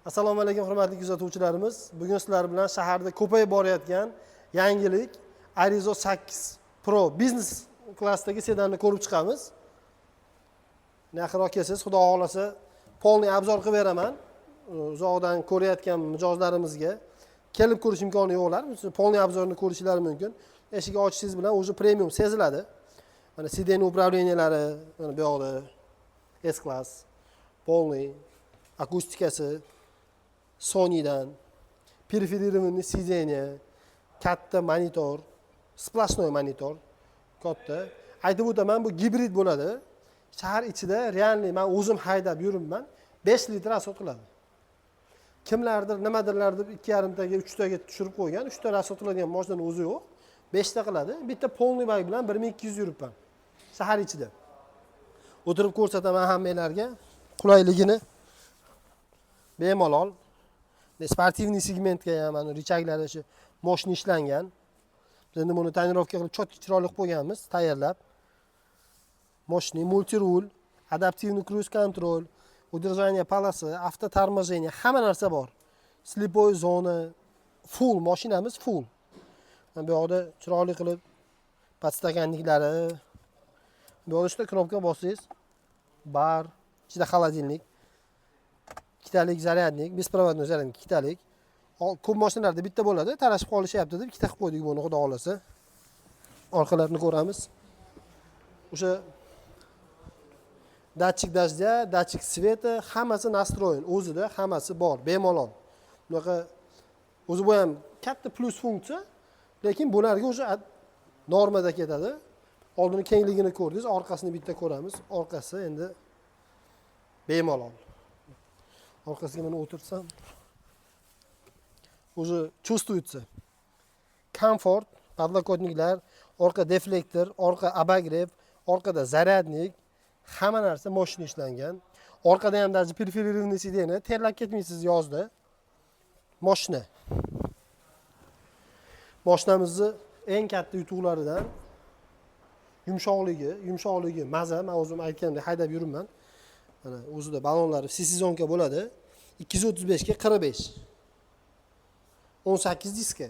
Assalomu alaykum, hurmatli kuzatuvchilarimiz. Bugun sizlar bilan shaharda ko'payib borayotgan yangilik Arrizo 8 Pro biznes klassdagi sedanni ko'rib chiqamiz. Yaqinroq kelsangiz, Xudo xohlasa, полный обзор qilib beraman. Uzoqdan ko'rayotgan mijozlarimizga kelib ko'rish imkoni yo'qlar. Полный обзор ni ko'rishlari mumkin. Eshik ochishingiz bilan уже premium seziladi. Mana сиденье управления lari, mana bu yoqda S klass, полный akustikasi Sonydan, перфорированный сиденье, katta monitor, сплошной monitor, katta. Aytib o'taman, bu gibrid bo'ladi. Shahar ichida реальный men o'zim haydab yuribman, 5 litr расход qiladi. Kimlardir nimadirlar deb 2,5 taga, 3 taga tushirib qo'ygan, 3 ta расход qiladigan mashinani o'zi yo'q. 5 ta qiladi. Bitta полный bak bilan 1200 yuribman shahar ichida. O'tirib ko'rsataman hammanglarga qulayligini. Bemalol спортивный segmentga ham mana рычаг lari shu мощный ishlangan. Biz endi buni тонировка qilib чётко chiroyli qilib qo'yganmiz, tayyorlab. Мощный мультируль, адаптивный круиз-контроль, удержание полосы, автоторможение, hamma narsa bor. Слепой zona, full mashinamiz full. Mana bu yoqda chiroyli qilib подстаканник lari. Bu yoqda uchta knopka bossangiz, bar, ichida холодильник, ikkitalik зарядник, беспроводной зарядник ikkitalik. Ko'p mashinalarda bitta bo'ladi, talashib qolishyapti deb ikkita qilib qo'ydik buni, Xudo xohlasa. Orqalarini ko'ramiz. O'sha датчик дождя, датчик света, hammasi настроен, o'zida hammasi bor, bemalol. Bunaqa o'zi bu ham katta plyus funksiya, lekin bularga o'sha normada ketadi. Oldini kengligini ko'rdingiz, orqasini bitta ko'ramiz. Orqasi endi bemalol. Orqasiga mana o'tirsam уже чувствуется. Komfort, подлокотник lar, orqa deflektor, orqa обогрев, orqada зарядник, hamma narsa мощный ishlangan. Orqada ham даже перфорированный сиденье, terlab ketmaysiz yozda. Moshina. Moshinamizni eng katta yutuqlaridan yumshoqligi, yumshoqligi maza, men o'zim aytgandek haydab yuribman. Mana o'zida balonlari всесезонка bo'ladi. 235 ga 45. 18 diska.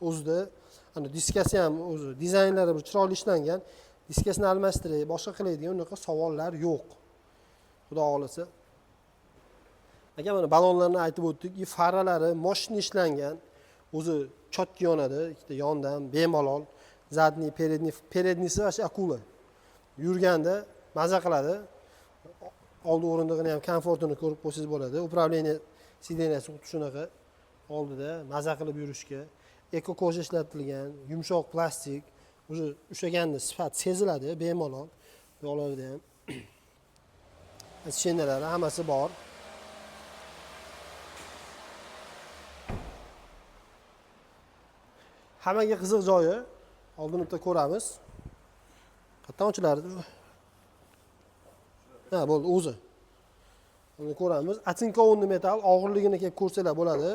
O'zida ana diskasi ham o'zi dizaynlari bir chiroyli ishlangan. Diskasini almashtiray, boshqa qilay degan unaqa savollar yo'q. Xudo xohlasa. Aka, mana balonlarni aytib o'tdik. И faralari мощный ishlangan. O'zi чётко yonadi, ikkita yondan bemalol. Задний, передний, передний si вообще akula. Yurganda maza qiladi. Oldi o'rindig'ini ham komfortini ko'rib qo'ysangiz bo'ladi. Управление сиденья si xuddi shunaqa. Oldida maza qilib yurishga эко кожа ishlatilgan, yumshoq plastik, уже ushlaganda sifat seziladi bemalol. Bu yoqlarida ham освещения lari hammasi bor. Hammaga qiziq joyi oldin bitta ko'ramiz. Qayerdan ochilardi bu? Ha, bo'ldi, o'zi. Uni ko'ramiz. Оцинкованный metall, og'irligini kelib ko'rsanglar bo'ladi.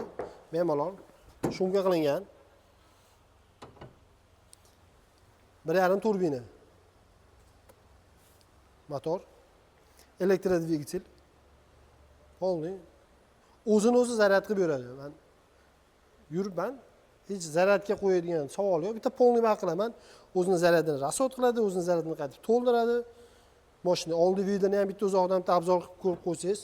Bemalol. Шумка qilingan. 1,5 turbina. Motor. Elektrodvigatel. Полный. O'zini o'zi zaryad qilib beradi. Men yuribman. Hech zaryadga qo'yadigan savol yo'q. Bitta полный bak qilaman. O'zini zaryadini расход qiladi, o'zini zaryadini qaytib to'ldiradi. Mashina oldi видini ham bitta uzoqdan bitta обзор qilib ko'rib qo'ysangiz.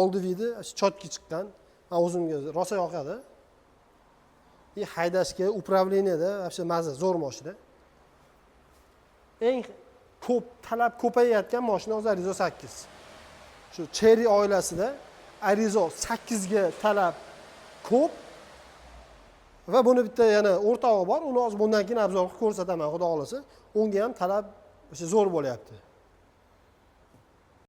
Oldi вид i чётко chiqqan. Men o'zimga rosa yoqadi. И haydashga, управление da вообще maza, zo'r mashina. Eng ko'p talab ko'payayotgan mashina hozir Arrizo 8. Shu Chery oilasida Arrizo 8 ga talab ko'p. Va buni bitta yana o'rtog'i bor, uni hozir bundan keyin обзор qilib ko'rsataman, Xudo xohlasa. Unga ham talab o'sha zo'r bo'lyapti.